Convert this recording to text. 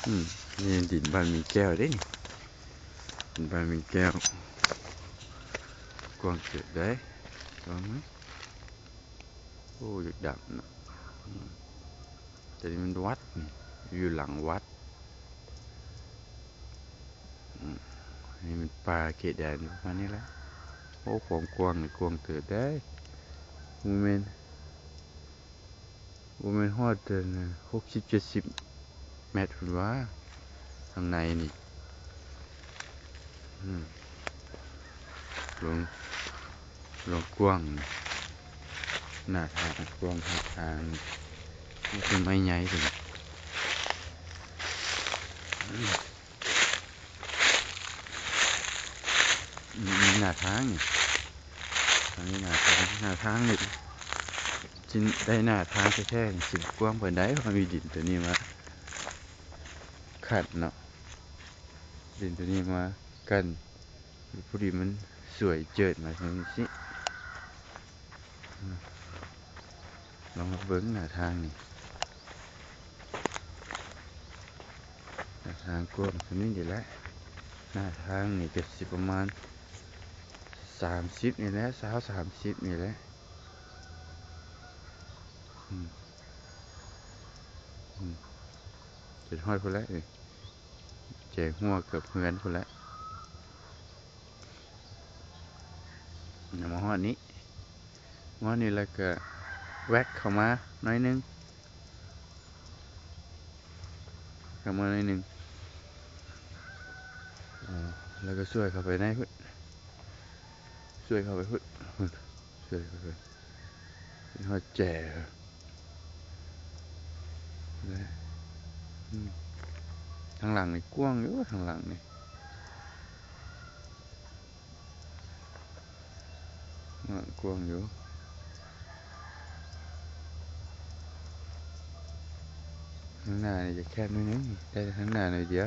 ອືມ ນີ້ດິນບ້ານມີແກ້ວເດ້ນີ້ ດິນບ້ານມີແກ້ວ ກວ້າງເຕີບໄດ໋ ລອງເບິ່ງ ໂອ້ ຢາກດຳເນາະ ອືມ ແຕ່ນີ້ມັນວັດນີ້ ຢູ່ຫຼັງວັດ ອືມ ນີ້ມັນປ່າເຂດແດນປະມານນີ້ແຫຼະ ໂອ້ ຄວາມກວ້າງນີ້ກວ້າງເຕີບໄດ໋ ບໍ່ແມ່ນ ບໍ່ແມ່ນຮອດອັນຫົກສິບເຈັດສິບແມັດພຸ້ນຫວາ ທາງໃນນີ້ ອືມ ລວງ ລວງກວ້າງ ໜ້າທາງກວ້າງ ຫາທາງ ໂອ້ ຕົ້ນໄມ້ໃຫຍ່ເດ້ນີ້ ອືມ. ອືມ ໜ້າທາງນີ້ ອັນນີ້ໜ້າທາງ ໜ້າທາງນີ້ ຊິໄດ້ໜ້າທາງແທ້ໆ ຊິກວ້າງປານໃດ ເພາະມີດິນໂຕນີ້ມາກັ້ນເນາະ ດິນໂຕນີ້ມາກັ້ນ ພໍດີມັນສວຍເຈີດມາຈັ່ງຊີ້. ລອງມາເບິ່ງໜ້າທາງນີ້ ໜ້າທາງກວ້າງສ່ຳນີ້ນີ້ແຫຼະ ໜ້າທາງນີ້ກະຊິປະມານສາມສິບນີ້ແຫຼະ ຊາວ ສາມສິບນີ້ແຫຼະ ອືມ ອືມ ຈົນຮອດພຸ້ນແຫຼະນີ້ ແຈງຫົວເກືອບເຮືອນພຸ້ນແຫຼະ. ມາຮອດນີ້ ມາຮອດນີ້ແລ້ວກະແວັກເຂົ້າມາໜ້ອຍໜຶ່ງ ເຂົ້າມາໜ້ອຍໜຶ່ງ ແລ້ວກະຊ່ວຍເຂົ້າໄປໃນພຸ້ນ ຊ່ວຍເຂົ້າໄປພຸ້ນ ຊ່ວຍເຂົ້າໄປ ຮອດແຈ ແລະ ອືມ ທາງຫຼັງນີ້ກວ້າງຢູ່ ທາງຫຼັງນີ້ ກວ້າງຢູ່ ທາງໜ້ານີ້ຈະແຄບໜ້ອຍໜຶ່ງ ໄດ້ທາງໜ້າໜ້ອຍດຽວ.